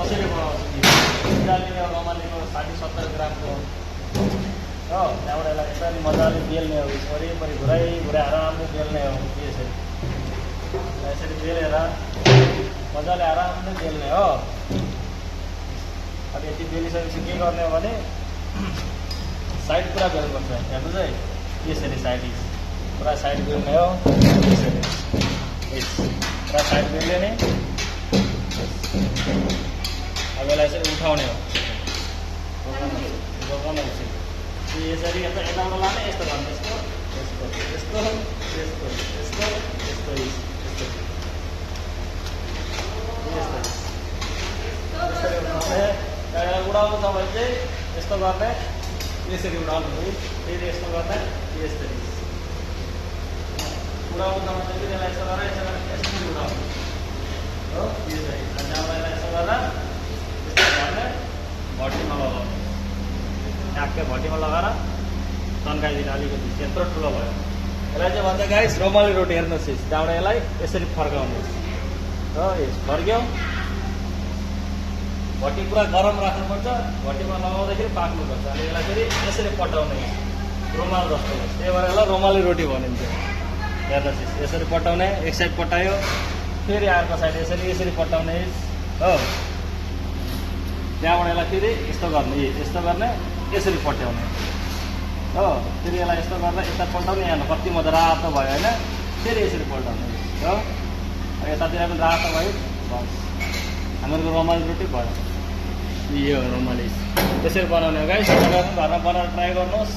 कसरी बनाउँछु निकाल्ने हो रमालीको 60-70 ग्रामको हो त्यहाँबाट यसलाई यसरी मजाले बेल्ने हो वरिपरि घुराइ आरामले बेल्ने हो यसरी बेलेर मजाले आरामले बेल्ने हो अब यति बेलिसकेपछि के गर्ने हो भने साइड पुरा बेल्नुपर्छ हेर्नुहोस् है यसरी साइड पुरा साइड बेल्ने हो यसरी पुरा साइड बेल्ने नि अब यसलाई यसरी उठाउने हो यसरी यताबाट लाने यस्तो गर्ने यस्तो यस्तो यस्तो यस्तो यस्तो यस्तो यसरी उठाउने उडाउनु छ भने चाहिँ यस्तो गर्ने यसरी उडाउनु फेरि यस्तो गर्ने यसरी उडाउनु छ भने चाहिँ यसलाई यस्तो गरेर यसरी उडाउनु हो यसरी त्यहाँबाट यसो गरेर यस्तो गर्ने भट्टीमा लगाउनु ट्याक्कै भट्टीमा लगाएर तन्काइदिनु अलिकति त्यत्रो ठुलो भयो यसलाई चाहिँ भन्छ गाइस रोमाली रोटी हेर्नुहोस् त्यहाँबाट यसलाई यसरी फर्काउनुहोस् हो फर्क्यौँ भट्टी पुरा गरम राख्नुपर्छ भट्टीमा लगाउँदाखेरि पाक्नुपर्छ अनि यसलाई फेरि यसरी पटाउने रुमाल जस्तो त्यही भएर यसलाई रोमाली रोटी भनिन्छ हेर्नुहोस् यसरी पटाउने एक साइड पटायो फेरि अर्को साइड यसरी पटाउने हो त्यहाँबाट यसलाई फेरि यस्तो गर्ने यसरी पट्याउने हो फेरि यसलाई यस्तो गर्दा यता पल्टाउने यहाँ कति मजा रातो भयो होइन फेरि यसरी पल्टाउने हो यतातिर पनि रातो भयो बस हाम्रो रोमाली रोटी भयो यो रोमाली त्यसरी बनाउने हो गाइस घरमा बनाएर ट्राई गर्नुहोस्